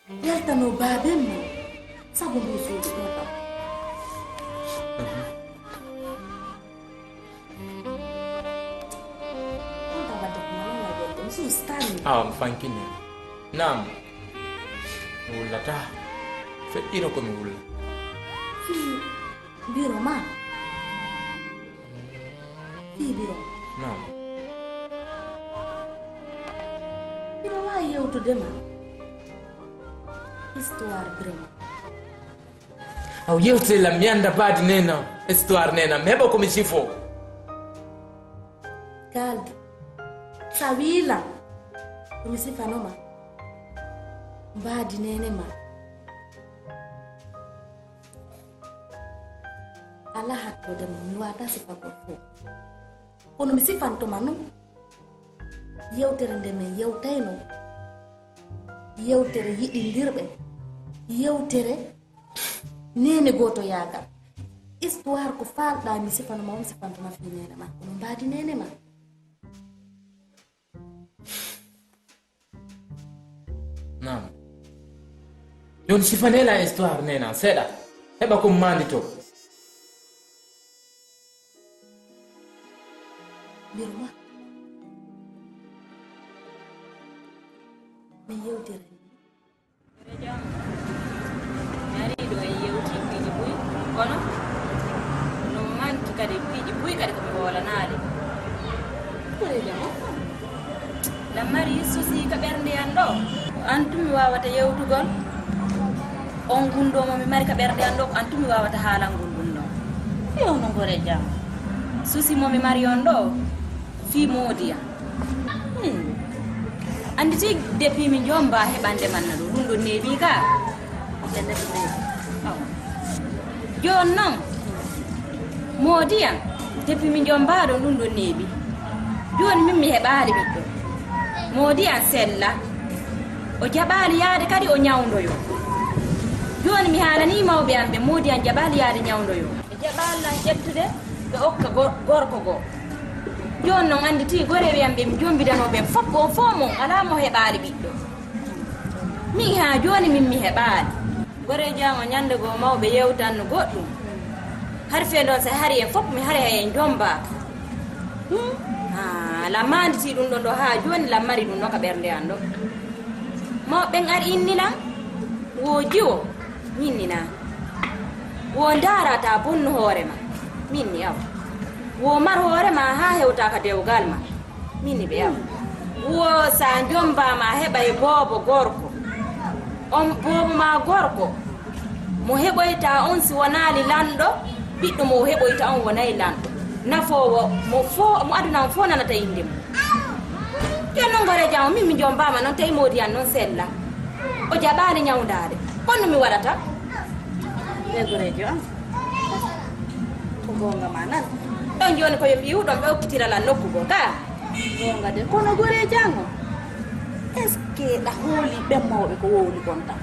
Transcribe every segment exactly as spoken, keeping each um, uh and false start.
Weltano baaben ma. Sabu ndu suudu ɗo kam. Ɗum kam wadde ko mi wonno ɗo ɗum. Suudu stani. Awa mi fankini. Naam. Mi wullata. Feƴƴino ko mi wulla. Fii biro ma. Fii biro ma. Naam. Biro ma yewtude ma. Histoire biro ma. Aw yewte lam mi annda baadi nena. Histoire nena mi heɓa ko mi sifo. Kaldu. Sa wiilam. Ko mi sifanoma. Mbaadi nene ma. Ala hakkode mum mi wata sifagol fof. Kono mi sifantoma noon. Yewtere nde min yewtayno. Yewtere yiɗindirɓe. Yewtere nene gooto yaagal. Histoire ko faalɗa mi sifanoma on sifantoma fii nene ma. Kono mbaadi nene ma. Naam. Jooni sifanela histoire nena seeɗa. Heɓa ko maandi to. Mbirma. Mi yewtira. Mi arii ɗo e yewti piiji buy, kono no manki kadi piiji buy kadi ko mi hoolanaade. Koreejo mo? Lammari susi ka ɓernde an ɗo. An tun mi waawata yewtugol. On gunndoo mo mi mari ka ɓernde an ɗo, ko an tun mi waawata haalangol ɗum ɗo. Yo no koreejo am. Susi mo mi mari on ɗo, fii moodi an. Hmm. Anndi tigi depuis mi jombaa heɓande manna ɗo, ɗum ɗo neeɓi ka. Awa. Jooni noon, moodi an, depuis mi jombaa ɗo, ɗum ɗo neeɓi. Jooni min mi heɓaali ɓiɗɗo. Moodi an sella. O jaɓaali yaade kadi o ñawndoyo. Jooni mi haalanii mawɓe am ɓe moodi an jaɓaali yaade ñawndoyo. Ɓe jaɓaali lan ƴettude ɓe okka gor-, gorko goo. Jooni noon anndi tii goreeɓe am ɓe mi jombidanoo ɓen fof, on fof mon alaa mo heɓaali ɓiɗɗo. Min haa jooni min mi heɓaali. Goreejo am o ñannde goo mawɓe yewtanno goɗɗum. Hari fee ɗoon so hari en fof mi hari hay en jombaaka. Hmm? Haa, la maanditii ɗum ɗoon ɗo haa jooni la mari ɗum ɗo ka ɓernde am ɗo. Mawɓe ɓen ari inni lan, wo jiwo. Min ni naa. Wo ndaara taa bonnu hoore ma. Min ni awa. Wo mar hoore ma haa hewta ka dewgal ma. Min ni ɓe awa. Wo sa njomba ma heɓa e boobo gorko. On boobo ma gorko. Mo heɓoyta on si wonaali lanɗo, ɓiɗɗo mo o heɓoyta on wonayi lanɗo. Nafoowo mo fo, mo aduna on fo nanata innde mum. Jooni noon, goreejo am, min mi jombama noon, tawi moodi an noon sella. O jaɓaali ñawndaade. Honno mi waɗata? E goreejo am. Ko goonga ma nan. Ɗon jooni ko yo mi iwɗon ɓe okkitira lan nokku goo ka. Goonga de, kono goreejo am o. Est-ce que ɗa hooli ɓen mawɓe ko wowli kon tan?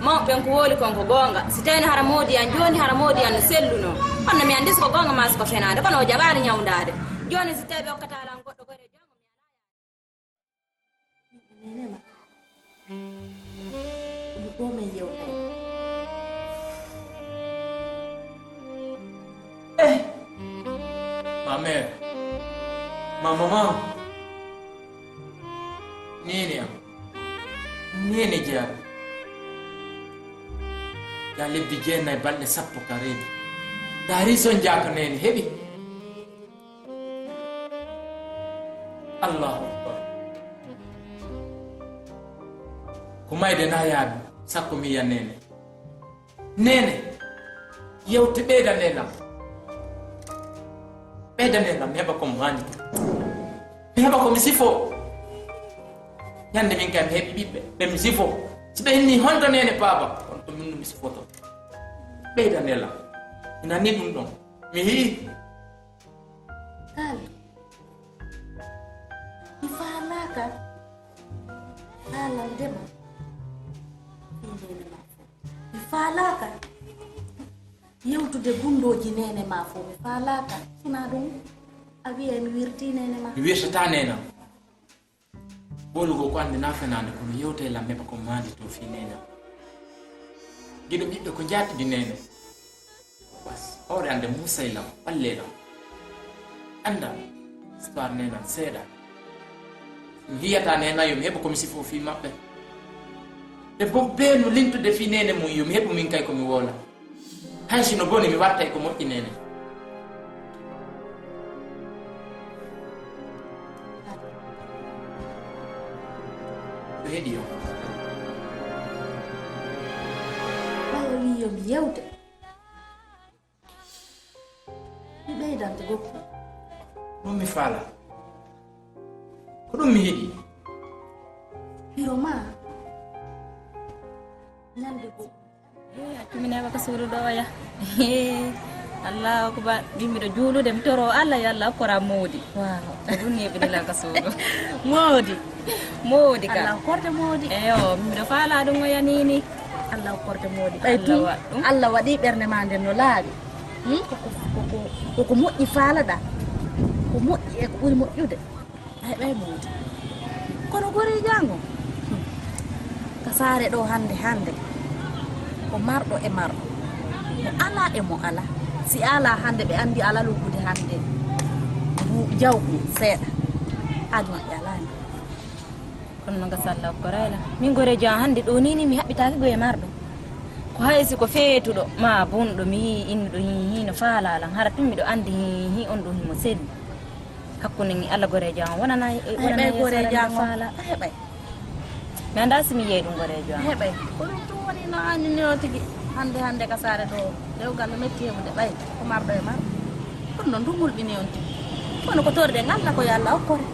Mawɓe ɓen ko wowli kon ko goonga. Si tawino hara moodi an jooni, hara moodi an no selluno. Honno mi anndi si ko goonga maa si ko fenaande, kono o jaɓaali ñawndaade. Jooni si tawi ɓe okkataa lan goɗɗo goreejo am, mi alaa yaade. Nene ma. Ɗum ɗo min yewtay. Eh! Ma mère. Ma maman. Nene am. Nene Jean. Ya lebbi jeenayi balɗe sappo ka reedi. Dari son jaaka nene heɓi. Allahu Akbar. Ko mayde na yaabi, sakko mi yiya nene. Nene, yewte ɓeyda nelam. Ɓeyda nelam, mi heɓa ko mi wañi ko. Mi heɓa ko mi sifo. Ñande min kay mi heɓi ɓiɓɓe, ɓe mi sifo. Si ɓe inni honto nene baaba, on to min mi sifoto. Ɓeyda nelam. Ina ni ɗum ɗon. Mi hii. Kaal. Mi faalaaka. Haalande ma. Fii nene ma fof. Mi faalaaka. Yewtude gunndooji nene ma fof. Mi faalaaka. Sinaa ɗum. A wiya mi wirti nene ma. Mi wirtata nena. Ɓolugol ko annde naa fenaande, kono yewta e lam heɓa ko maandi to fii neene am. Giɗo ɓiɓɓe ko njaatigi neene. Bas, hoore annde Muusa e lam, ɓallee lam. Anndan, histoire neenan seeɗa. Mi hiyata neena yo mi heɓu ko mi sifoo fii maɓɓe. Ɓe bobbee no lintude fii neene mum, yo mi heɓu min kay ko mi woola. Hay si no boni, mi watta e ko moƴƴi neene. Ko heɗi yo. Ɓay o wii yo mi yewte. Mi ɓeydante goɗɗum. Ɗum mi faala. Ko ɗum mi heɗi. Biro ma. Ñande goo. Accu mi neeɓa ka suudu ɗo ya. Allahu akbar. Min miɗo juulude, mi toro Allah, yo Allah okkoram moodi. Waaw. Ko ɗum neeɓini lan ka suudu. Moodi. Moodi ka. Allah okkorte moodi. Eyo, min miɗo faala ɗum o yanini. Allah okkorte moodi. Ɓay Allah tun waɗ ɗum. Allah waɗi ɓernde ma nden no laaɓi. Hmm? Koko, koko, koko moƴƴi faalaɗa. Ko moƴƴi e ko ɓuri moƴƴude. A heɓay moodi. Kono goreejo an on, hmm, ka saare ɗo hannde, hannde, ko marɗo e marɗo. Mo alaa e mo alaa. Si alaa hannde, ɓe anndi alaa luggude hannde. Ngu jawgu seeɗa. Haaju maɓɓe alaa ni. Kono no gasa Allah okkoray lan. Min goreejo an hannde ɗo ni, ni mi haɓɓitaaki goye marɗo. Ko hay si ko feetuɗo, maa bonɗo, mi yii innuɗo, hi, hi, no faalaa lan. Hara tun miɗo anndi, hi, hi, on ɗo himo selli. Hakkunde ngi Allah goreejo an wonana, e, a heɓay wonana yeeso goreejo an on faala. A heɓay. Mi anndaa si mi yeey ɗum goreejo an. A heɓay. Ko ɗum tun woni no anni ni o tigi. Hannde, hannde ka saare ɗo, dewgal no metti heɓude ɓay. Ko marɗo e marɗo. Kono noon ɗum hulɓini on tigi. Kono ko torɗen Allah ko yo Allah okkore.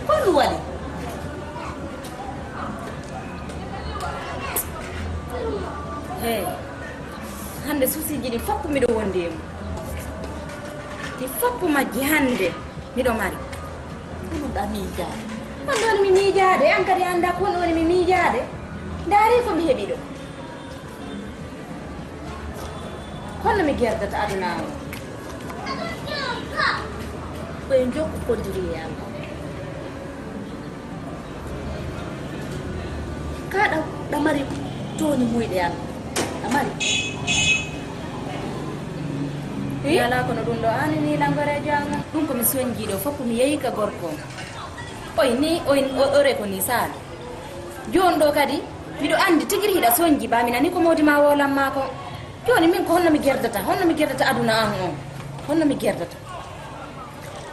Ko ɗum waɗi? Hey, hannde susiiji ɗi fof miɗo wondi e mum. Ɗi fof majji hannde miɗo mari. Ko ɗum ɗa miijaade? Honno woni mi miijaade? An kadi anndaa ko honno woni mi miijaade? Ndaari ko mi heɓi ɗo. Honno mi gerdata aduna o? Ko en jokku koddiri e Allah. Ka ɗa, ɗa mari tooñi muyɗe Allah. Ɗa mari. Wi? Yala kono ɗum ɗo ani ni langoreejo am. Ɗum ko mi soñji ɗo fof ko mi yehi ka gorko. Oy ni, oy, o, ore ko ni saali. Jooni ɗo kadi, miɗo anndi tigi hiɗa soñji ba, mi nani ko moodi ma woolan ma ko. Jooni min ko honno mi gerdata, honno mi gerdata aduna an on? Honno mi gerdata?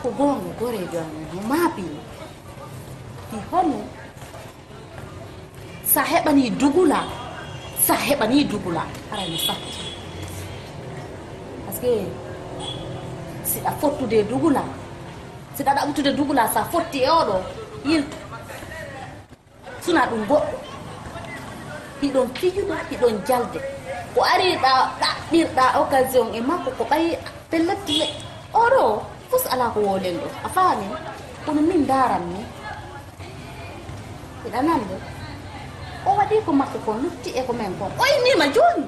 Ko goonga, goreejo am on, mo maapi mi. Fi honno? Sa heɓani dugula, sa heɓani dugula, aray no satti. Parce que si ɗa fottude e dugula, si ɗa ɗaɓɓutude dugula, sa fotti e oɗo, yiltu. Suna ɗum goɗɗo. Hiɗon fijude, hiɗon jalde. Ko ari ɗa, ɗaɓɓirɗa occasion e makko, ko ɓay pellet le-, oɗo, fus alaa ko woolen ɗo. A faami? Kono min ndaaran mi. Hiɗa nande? O waɗi ko makko kon, lutti e ko men kon. O innima jooni.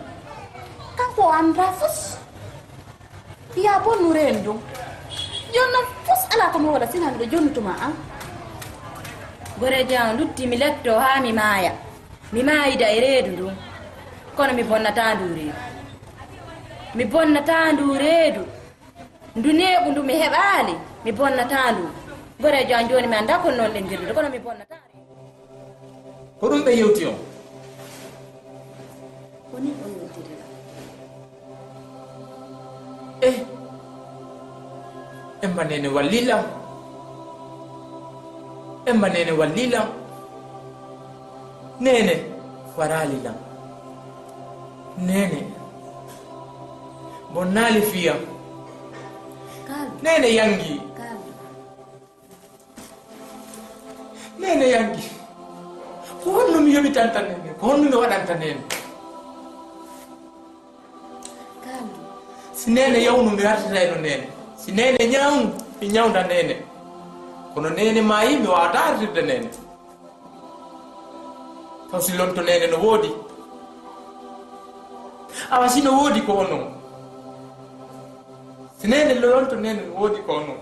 Kanko o anndaa fus. Yaa bonnu reen ɗum. Jooni noon fus alaa ko mi woola, sinaa miɗo jonnutuma an. Goreejo am lutti mi letto haa mi maaya. Mi maayida e reedu ndun. Kono mi bonnataa ndu reedu. Mi bonnataa ndu reedu. Ndu neeɓu ndu mi heɓaali, mi bonnataa ndu. Goreejo am jooni mi anndaa kono noon lenngirdude, kono mi bonnataa reedu. Ko ɗum ɓe yewti on? Ko nii o yewtiri lan. Eh, Emma Neene wallii lan. Emma Neene wallii lan. Neene waraali lan. Neene bonnaali fii am. Kaal. Neene yangi. Kaal. Neene yanki. Ko honno mi yoɓitanta neene? Ko honno mi waɗanta neene? Kaali. Si neene yawno, mi artatayno neene. Si neene ñaw, mi ñawnda neene. Kono neene maayi, mi waawataa artirde neene. Taw si lonto neene no woodi? Awa si no woodi ko onon. Si neene lonto neene no woodi ko onon.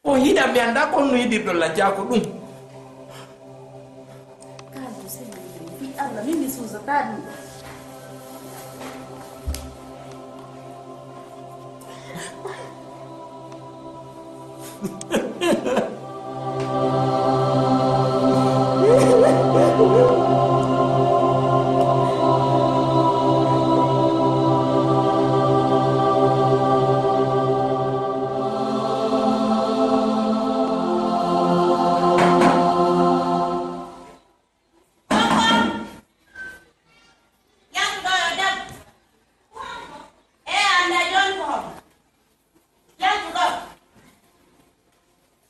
O hiɗa mi annda ko honno yiɗirɗon lajja ko ɗum. Kaldu sey mi yiɗi. Fii Allah, min mi suusataa ɗum. Yantuɗo yo debbo. E annda jooni ko homo. Yantuɗo.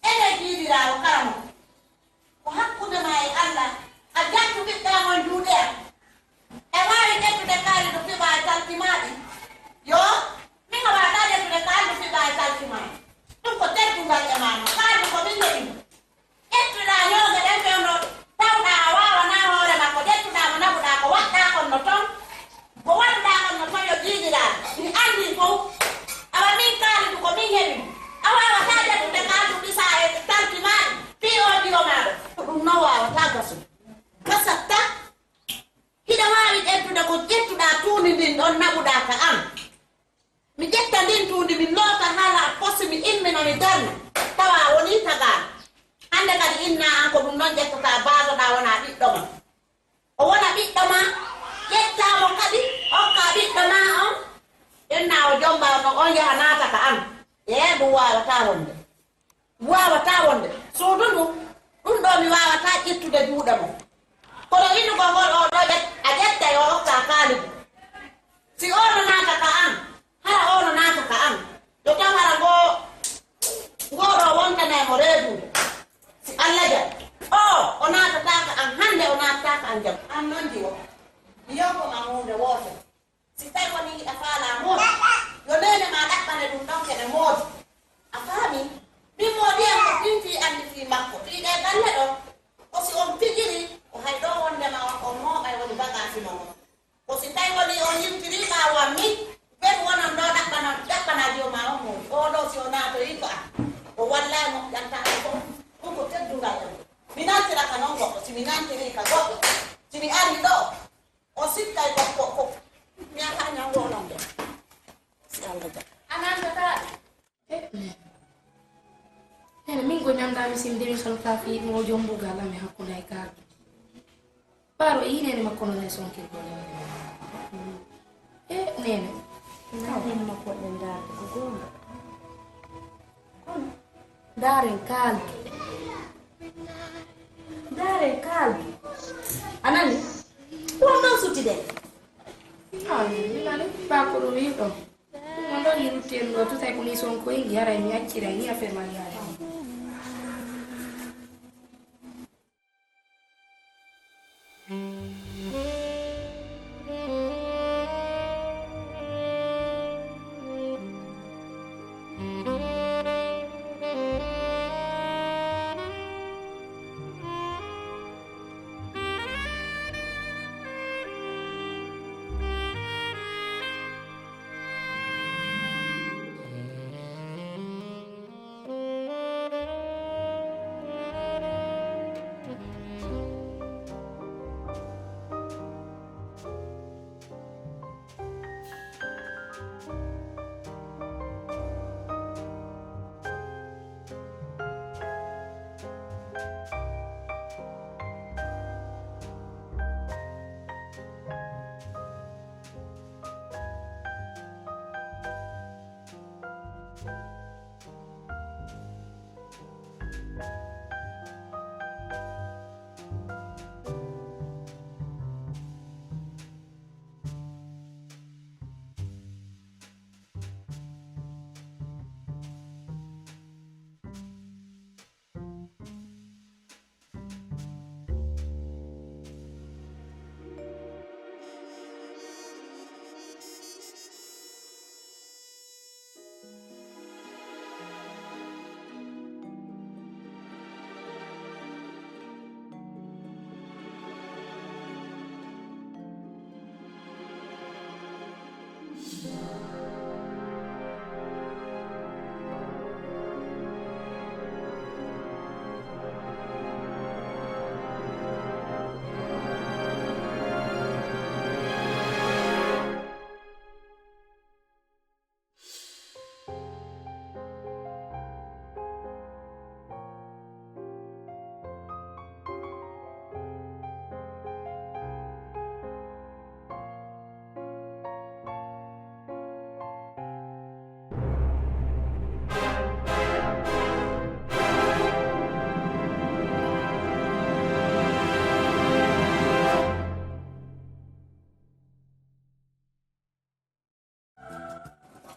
Ene jiiɗiraa o karamoko. Ko hakkunde maa e Allah. A jantu ɓiɓɓe am on juuɗe am. E waawi ƴettude kaari no fiɓa e talki maa ɗi. Yo, min a waawataa ƴettude kaari no fiɓa e talki maa. Ɗum ko teddungal e maa no. Kaari ko min heɓi. Ƴettuɗaa ñooge ɗen fewndo tawɗaa a waawanaa hoore makko, ƴettuɗaa mo naɓuɗaa ko waɗɗaa kon no ton, ko waɗuɗaa kon no ton yo jiiɗiraa, mi anndii fow. Awa min Kaalidu ko min heɓi mo. A waawataa ƴettude Kaalidu ɗisa e talki maaɗi, fii oo diwo maaɗo. Ko ɗum non waawataa gasude. Gasatta, hiɗa waawi ƴettude ko ƴettuɗaa tuundi ndin ɗon naɓuɗaa ka an. Mi ƴetta ndin tuundi, mi loota haa laɓa pos, mi immina, mi darna. Tawa wonii tagaaɗo. Hannde kadi inna an ko ɗum ɗon ƴettataa, baasoɗaa wona ɓiɗɗo ma. O wona ɓiɗɗo ma, ƴettaa mo kadi, okkaa ɓiɗɗo ma on. Inna o jomba no on yaha naata ka an. Ee, ɗum waawataa wonde. Waawataa wonde. Suudu ndu, ɗum ɗoo mi waawataa ƴettude juuɗe mon. Kono innugol ngol oo ɗoo ƴet-, a ƴettay o okkaa Kaalidu. Si oo no naata ka an, hara oo no naata ka an. Yo taw hara ngoo, ngoo ɗoo wontanay mo reedude. Si Alla jaɓi. Oo, o naatataa ka an hannde, o naatataa ka an jam. An non jiwo. Mi yewto ma huunde wootere. Si tawi wonii hiɗa faalaa moodi, yo neene maa ɗaɓɓane ɗum ɗon kene moodi. A faamii? Min moodi am ko ɗin fii anndi fii makko. Fii ɗee galle ɗon, ko si on pijiri, ko hay ɗoo wondema on, on mooɓay woni bagaasi mon on. Ko si tawi wonii on yiltirii ɓaawo am min, ɓen wonon ɗoo ɗaɓɓana, ɗaɓɓanaa jiwo maa on moodi. Oo ɗoo si o naatoyii ko an, o wallay moƴƴantaa on fof. Ɗum ko teddungal am. Mi nantira ka non goɗɗo, si mi nantirii ka goɗɗo, si mi arii ɗoo, o sikkay ko, ko, ko. Mi yaha ñaw wonande. Si Allah jaɓi. A nantataa ɗum? Eh, neene. Neene, min ko ñamdaami sin démission ka fii mo jom mbugal amen hakkunde e Kaalidu. Ɓaaro e yineede makko no e sonkirgol. Eh, neene. Ndaa neene makko ɗen ndaarde ko goonga. Kono ndaaren Kaalidu. Ndaaren Kaalidu. A nani? Ko on ɗon suttiden? Ah, mi nani. Ba ko ɗum wi'uɗon. Ɗum on ɗon yiɗutti en ɗo, tutay ko ni Sonko ingi, haray mi acciray ni affaire mariage.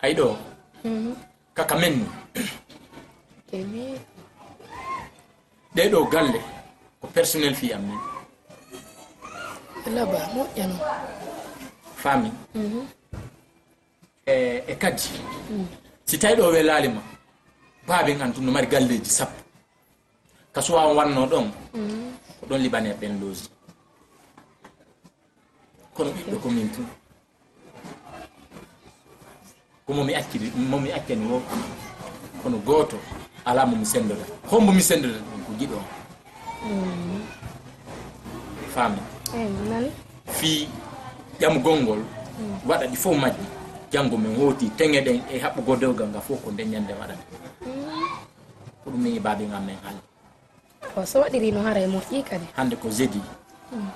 Ay ɗo. Mhm. Kaka men ni. Kemi. Ɗee ɗo galle ko personnel fii am min. Laba, moƴƴano. Faami. Mhm. E, e kadi, si tawi ɗo welaali ma, baaben an tun no mari galleeji sappo. Ka suwa on wanno ɗon, ko ɗon libanee ɓen looji. Kono ɓiɓɓe ko min tun. Ko mo mi acciri, mo mi accani wo, kono gooto alaa mo mi senndoda. Hombo mi senndoda ɗum ko giɗo on. Faami? Eyi, mi nani. Fii ƴamugol ngol, waɗa ɗi fof majji. Janngo min hooti teŋe ɗen e haɓɓugol dewgal ngal fof ko nden ñannde waɗata. Ko ɗum min e baaben am men haaldi. O so waɗiri no haray moƴƴi kadi. Hannde ko jeudi.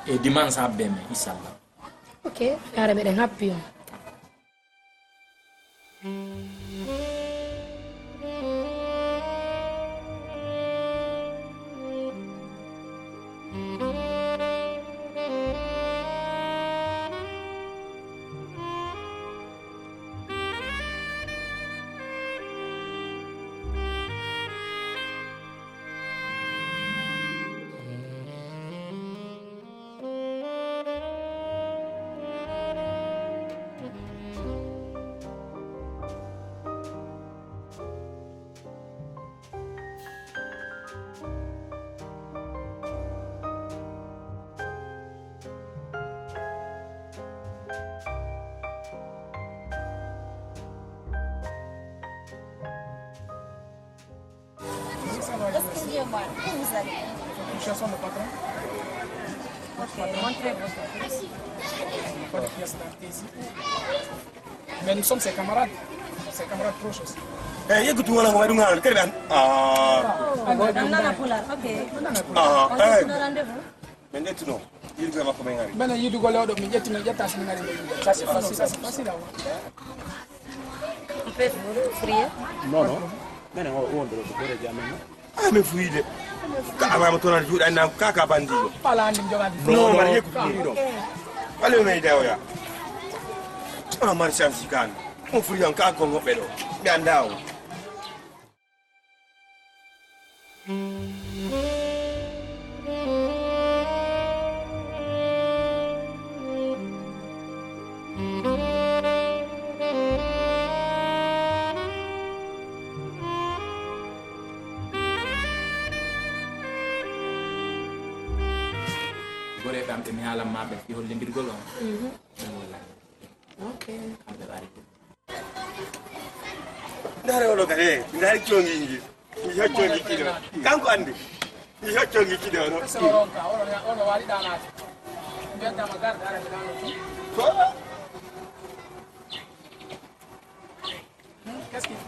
E dimanche habbe men, inchallah. Ok, haray meɗen habbi on. Excusez-moi, où vous allez? Nous cherchons le patron. Ok, montrez-vous. Pas de pièce d'identité ici. Mais nous sommes ses camarades. Ses camarades proches aussi. Eh, yeggutu wala ko waɗi ngal kadi ɓe an. Ah. On a la couleur, ok. Ah, on se eh. Donne rendez-vous. Min ƴettuno yirde makko men ngari. Bene yidugo lewɗo min ƴetti min ƴetta sin ngari. Ça c'est facile, ça c'est facile à voir. On peut prier. Non, non. Mene o wonde ɗo ko horeeji amen. Ah, min fuyde. Ka amama tonan juuɗe annan ka ka bandiɗo. Pala andi jogaade. Non, non, mari yekku fuyde ɗo. Wala men dewya. Ah, mari chance kan. Mo furi an ka gongo ɓe ɗo. Ɓe anda o. Goreeɓe am ɓe mi haalan ma ɓe fii hollindirgol on. Mhm. Ɓe wallani. Ok. Kamɓe ɓari. Ndaare oɗo kadi, eh, ndaare congi ngi. Mi hocco ngi kiɗo. Kanko andi. Mi hocco ngi kiɗo no. Ese oɗo ka, oɗo, oɗo wali ɗanaade. Mbiyatama garde ara ɓe ɗano tu. Ko? Hmm, qu'est-ce qu'il dit?